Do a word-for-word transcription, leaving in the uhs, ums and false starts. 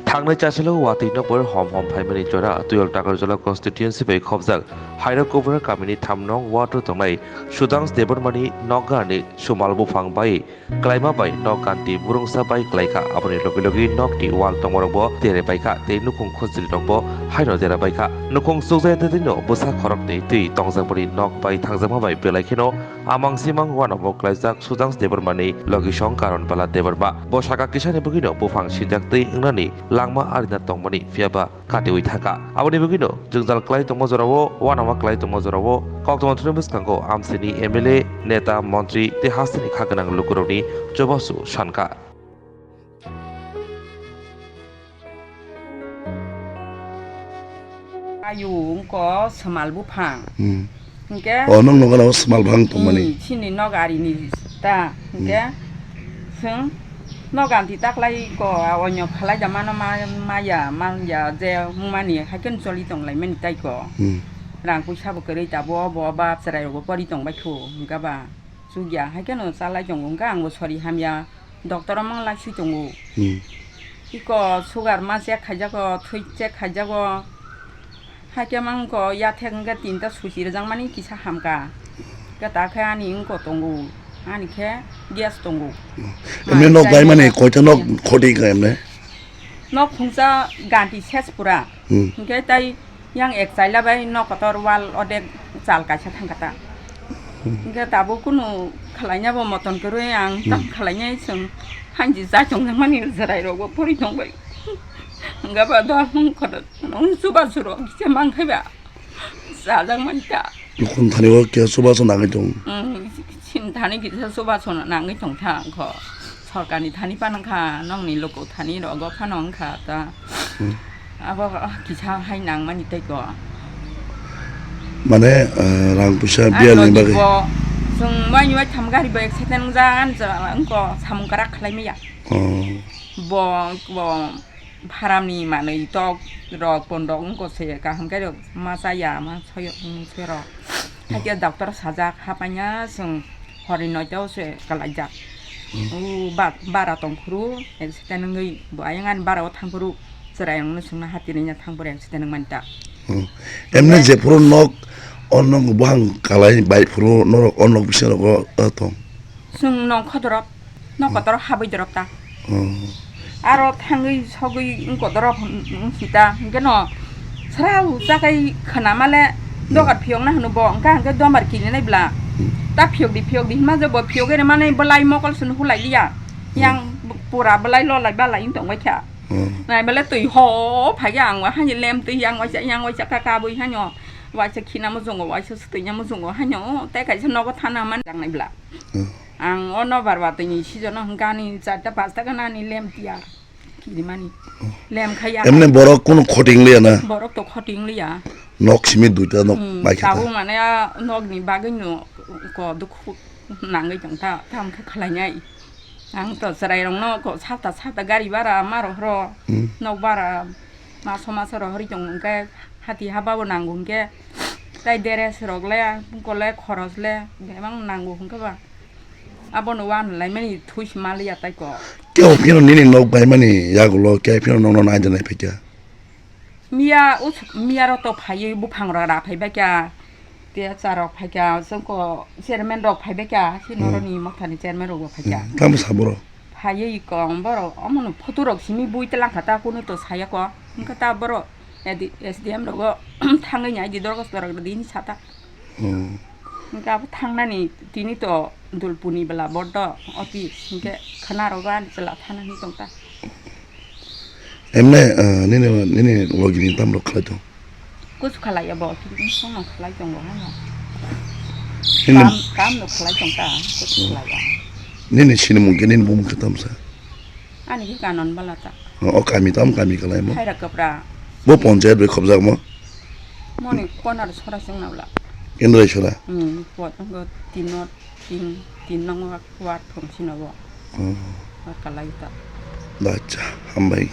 Thangnai chasalo watwi nokbar hom hom phaimani jora Tuiwal Takarjala constituency bai khobjak Hairok Kubra kamini tham nong ward o tongnai Sudans Debbarmani nokgarni sumal buphang bai klaima bai nok ganti burungsa bai klaikha, aboni logi logi nokni wall tongmarokbo dere baikha tei nukhung khujilirokbo haino dera baikha. Nukhung chukjaya tei tino bwsa khoroknwi twi tongjakmani nok bai thangjakma bai belai kheno amang simang uanamo klaijak Sudans Debbarmani logisong Karon Bala Debbarma. Bo saka kisani bwkhwino buphang sijak twi wngnani langma arina tongmani, phiyaba katiwi thangkha. Aboni bwkhwino jwngjal klai tongma jorao, uanama klai tongma jorao koktwma thwngwi bwskango amchaini M L A, neta, montri tei hasteni kha gwnang lukurokni chubachu sankha. Ayu wngko swmal buphang. Hmm. Hwnkhe, o, nwng nukgo na o swmal buphang tongmani? Hmm, chini nok arini ta. Hwnkhe, hmm, chwng nok ganti taklai ko, a, onyo khalai da mano ma-, maya, manya je mungmani, haikhe choli tonglaimani tai ko. Hmm. Rang puisa bo kwrwi tabuk, bo bap chwrai rogo pori tongbai kho, hwnkhe ba chukya, haikhe no chalai tongo, hwnkhe ang bo sori hamya. Doctor o mang laisi tongo. Hmm. Iko sugar ma check khaijago, thwi check khaijago. Haikhe mang ko yathek hwnkhe tinta suchi rwjakmani kisa hamkha. Khe ta khe ani wngko tongo. Ani khe gas tongo. Hmm. Emne nok bai mani koita nok khoti kha emne? Nok phungsa ganti ses pura. Hmm. Hwnkhe tai yang ek chaila bai nok kotor wall odek chal kaisa thangkha ta. Hmm. Hwnkhe tabuk kunu khwlainabo moton kwrwi ang, hmm, tam khwlainai chwng hanji chachongjakmani chwrairokbo pori tongbai. Hwnkhe ba dol hwn kotor nung chubachu rok kisa mankhaiba chajakmani ta. Nukhung thani o khe chubachu nangwi tong. Hmm, sim thani kisa chubachu nangwi tongkha angkho. Sorkarni thani phano wngkha, nokni luku thani rogo phano wngkha ta. Hmm. Abo kisa hai nangmani tei ko. Mane, eh, rang puisa. Ang biyal ni logi bagwi. Bo, chwng waini waitham gari bo accident wngjak, ang wngko samung kwrak khlai maya. Oh. Bo, bo pharamni manwi tok rok pondok wngko se kaham khe rok ma chaya, ma soyo, mm, soyo rok. Hakhe doctor sajak, hapaina chwng horni noita o se kalaijak. Hmm. O ba-, bara tongphuru, accident wngwi bo ayang ani bara o thangphuru, chwrairokno chwngno hati rwna thangphuru accident wngmani ta. Hmm. Emne hwnkhe jephuru nok, o nok buphang kalai bai phuru norok o nok bisingo, o, o tong? Chwng nok khodorop. Nok kotor habwi dorop ta. Hmm. Aro thangwi sogwi wng kotor wng sita, hwnkhe no srau chakai khwnama le dogar phiyokna hwno bo, hwnkha hwnkhe domar kirinai bla. Hmm. Ta phiyok di, phiyok di hwnma je bo phiyogwi rwmani bwlai mokol se nukhulai liya. Hmm. Yang pura bwlai lolai balai wng tongbai kha. Hmm. Nai bale twi ho phai khe ang wa hani lem twi yang waisa, yang waisa ka kabui hanyo. Waisa khina muchungo, waisa swtwina muchungo hanyo. Tei kaisa nogo thana man jangnai bla. Hmm. Ang o nobar watwi ni season o hwnkha ani charta pasta gana ani lem tiya kirimani. Lem khaya. Emne borok kunu khoting liya na? Borok to khoting liya. Nok simi duita nok. Hmm, bai kha ta. Tabuk mane a nok ni bagwi no ko dukhu nangwi tong ta, tam khe khlai nai. Ang to chwrai rok no ko sata sata gari bara ma rohoro. Hmm. Nok bara maso maso rohori tong hwnkhe hati haba bo nango hwnkhe tai dress rok le, ko le khoros le bebak nango hwnkhe ba. Abono uan laimani thui se maliya tai ko. Kebo phino nini nok baimani yagulo kebo phino nokno naina nai phaikha. Miya us-, miya rok to phaiwi buphang rok ra phai baikha. Tei cha rok phaikha, chwngko chairman rok phai baikha, si hmm, noroni mothani chairman rok bo phaikha. Hmm, tamo sa borok? Phaiwi kong borok, omono photo rok simi bui telangkha ta, kunu to saya ko. Wngkha ta borok, S D M rogo thangwi nai di dorgos dorok di hinwi sa ta. Hmm. Hwnkhe abo thangnani tini to Dulpuni bwla bordo office hwnkhe khwna rogo ani chwla thana hinwi tong ta. Emne, eh, nini, nini logini tamrok khlai tong? Kuchu khlai ya bo, kini sono khlai tongo hano. Nini kam, kam no khlai tong ta, kuchu hmm, khlai ya. Nini sinimung khe nini bumung khe tamsa? Ani khe Kanon bwla ta. O, o kami tam kami kalaimo? Khaira Kapra. Bo ponchayat bai khobjakmo? Moni konar sora sing na bwla. Kendrai sora? Hmm, pot ngo tin no tin, tin nong ward thong sino bo. Hmm. Wa kalai ta. Da, acha, hambai.